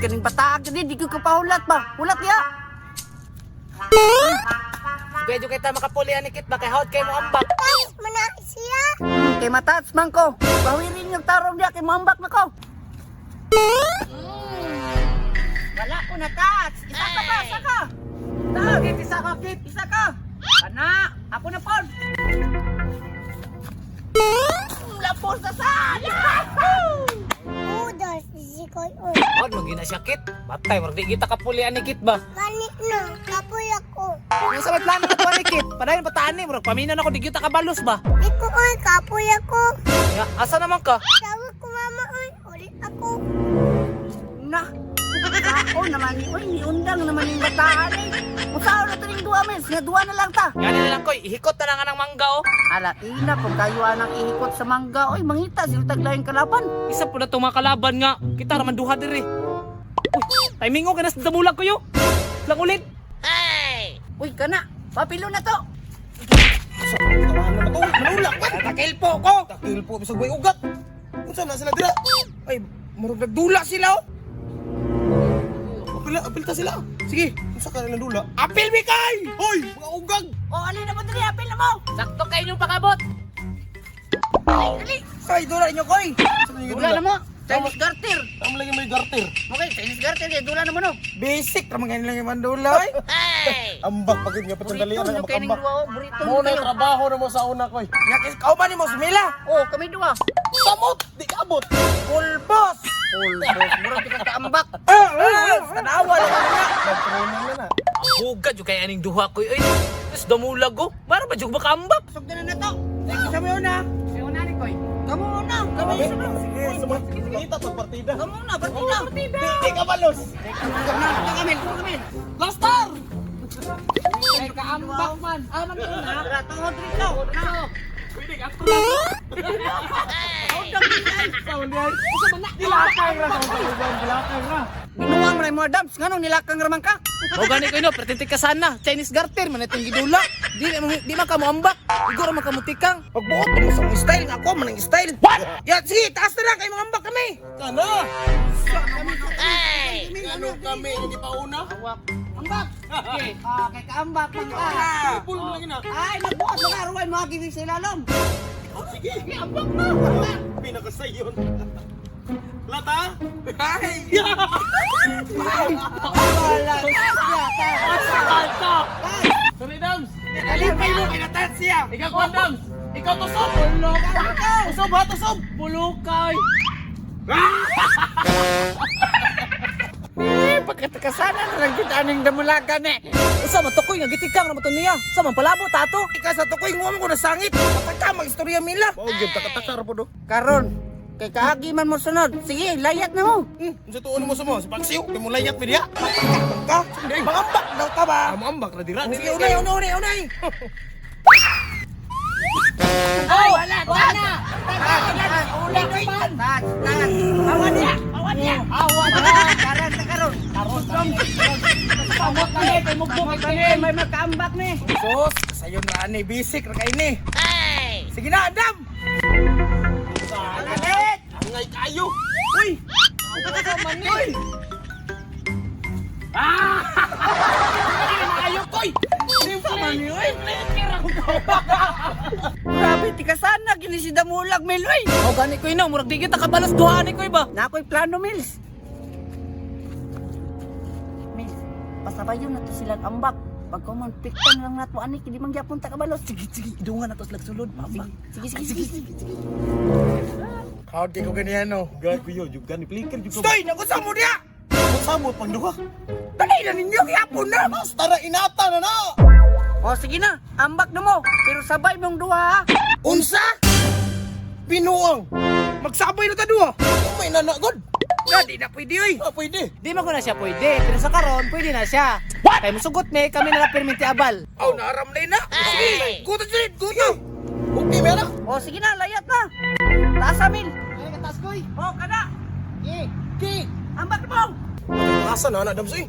Kaning bataag di di ko kapahulat ba. Hulat niya. Medyo kita makapuli anikit ba kay hawd kay mo ambak. Ay, mana siya. Kay matats man ko. Bawirin yung tarong niya kay moambak na ko. Wala ko na touch. Isa ka pa, isa ka. Touch. Isa ka, Kit. Isa ka. Kana, ako na pon. Lapos na sad. Yahoo! Udos, si koy oy. Hawd mo gina siya kit. Batay murag di kita kapuli anikit ba. Gani no, kapoy ako. Yung sa may plano na to anikit. Padayon pataan ni murag paminan ako di kita kabalos ba. Di ko oy, kapoy ako. Ya, asa naman ka? Tawag ko mama oy, ulit ako. Na. Ako naman ni, uy, niundang naman yung bataan eh. Usaw na to ning duwa, mes. Nga duwa na lang ta. Gani na lang koy, ihikot na lang ang mangga oh. Ala, ina, kung kayo anang ihikot sa mangga, oy, mangita, sila taglayang kalaban. Isa po na itong mga kalaban nga. Kita raman duha diri. Uy, timing ko kanas damulag ko yo. Lang ulit. Uy, kana, papilo na to. Tawahan na to. Manulak man. Takil po ko. Takil po bisag way ugat. Unsa na sila dira? Ay, murag nagdula sila oh. Apil, apil ta sila. Sige, unsa ka nilang dula? Apil mi kay! Hoy, mga ugag. O, alin na mo diri, apil na mo. Sakto kayo inyong pakabot. Say dula inyo koy. Sa inyo Dula na mo. Chinese garter. Tama lang yung may garter. Okay, Chinese garter, kaya dula na mo no. Basic ra man ganyan lang yung mandula oy. Ambak pagid nga patandalian Burrito, ang nyo kayo ning ambak. duwa, oh. Burrito, Mo nyo na kayo. trabaho na mo sa una koy. Nya kis kauban nimo si Mila. Oh, kami duwa. Samot, di kaabot. Pulbos. Pulbos, murag kita kaambak. Ah, tanawa lang niya. Nag-training na na. Buga jud kay aning duha ko oy. Tapos damulag ko. Para ba jud makaambak? Sugdan na na to. Sige sa mo na. Siyo na ni koy. Kamu na, kamu na. Sige, sumot. Kita to partida. Kamu na, partida. Partida. Di ka balos. Kamu na, kami, kami. Blaster! Kay kaambak man. Ah, man na. Tara, tuhod rito. Na. Pwede ka lang. Dilakang ra sa uban, dilakang ra. Binuang ray mo, Adams. Nganong nilakang raman ka? Mo gani ko ino, pretende ka sana. Chinese garter man itong gidula. Di man ka moambak. Igor man ka mutikang. Pagbuot mo sa mong style nga ako man ang style. What? Ya sige, taas na lang kay mga ambak kami. Kana. Ano kami ang gipauna? Ambak. Okay. Ah, kay kaambak man ka. Pul mo lagi na. Ay, nagbuhat mga aruan mga gigig sa ilalom. Oh, sige. Ambak na. Pinakasayon. Lata? Ay! Wala. Alta. Sorry, Dams. Alipay mo kay natat siya. Ikaw ko, Dams. Ikaw tusob. Bulok. Tusob ha, tusob. Bulukay. Eh, pagkatakasana na lang kita aning damulagan eh. Usa man tukoy nga gitikang na mo to niya. Sa man palabo tato. Ika sa tukoy mo ko nasangit. Pataka magistorya mila. Mao gyud taka-taka ra po do. Karon, kay kaagi man mo sunod. Sige, layat na mo. Unsa tuon mo sa mo? Sa pagsiw kay mo layat mi diha. Ka. Mangambak daw ka ba? Mangambak na dira. Sige, unay, unay, unay, unay. Ay, wala, wala. Touch, touch. Awan niya, awan niya. Awa na. Karon, sa karon. Karon. Pamot na eh, kay mugbok kay May makaambak ni. Sus, sayon ra ani basic ra kay ni. Sige na, Adam. Alit! Angay kayo. Uy! Uy! Ayo koy. Simple man ni, uy. Grabe, tikasana, gini si Damulag, Meloy. O gani ko ino, murag di kita kabalos duha ni koy ba. Na ako'y plano, Mills. Mills, pasabayon na to silang ambak. Pag piktan lang nato ani, hindi man gyapon ta kabalos. Sige, sige, idungan na to sila sulod, mambak. Sige, sige, sige, sige. sige. Kaod kay ko ganiyan no. Gago yun, yung gani flicker yung Stoy, nagusa mo diha. Samot pang duha. Dali na ninyo gyapon na. Basta na inata na na. O sige na, ambak na mo. Pero sabay mong duha ha. Unsa? Binuang. Magsabay na ta duha. Oh, may nana god. Na di na pwede oy. Ah, pwede. Di man ko na siya pwede, pero sa karon pwede na siya. What? Kay musugot ni kami na lang perminti abal. Aw, naaram na na. Sige, guto jud, guto. Okay, meron. O sige na, layat na. Taas Mil. Ay, kataas koy. O kana, Ki, ki. ambak na mo. Asa na na dams eh.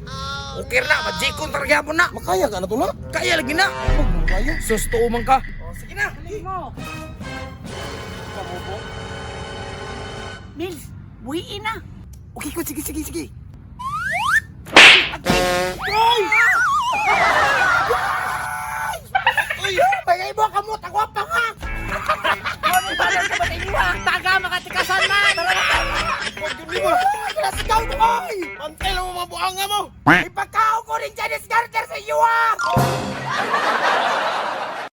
Okay na, majikon tar gyapon na. Makaya ka na to na. Kaya lagi na. Huwag mo kayo. Sus, tuo man ka. O, sige na. Mo. Mills, buhiin na. Okay ko, sige, sige, sige. Ay! Uy! Pagay mo kamot ako pa nga. Taga makatikasan man. Huwag yun mo. Lasgaw mo oy. Pantay lang mo mga buanga mo. Ipagkaon ko rin Chinese garter sa iyo ah.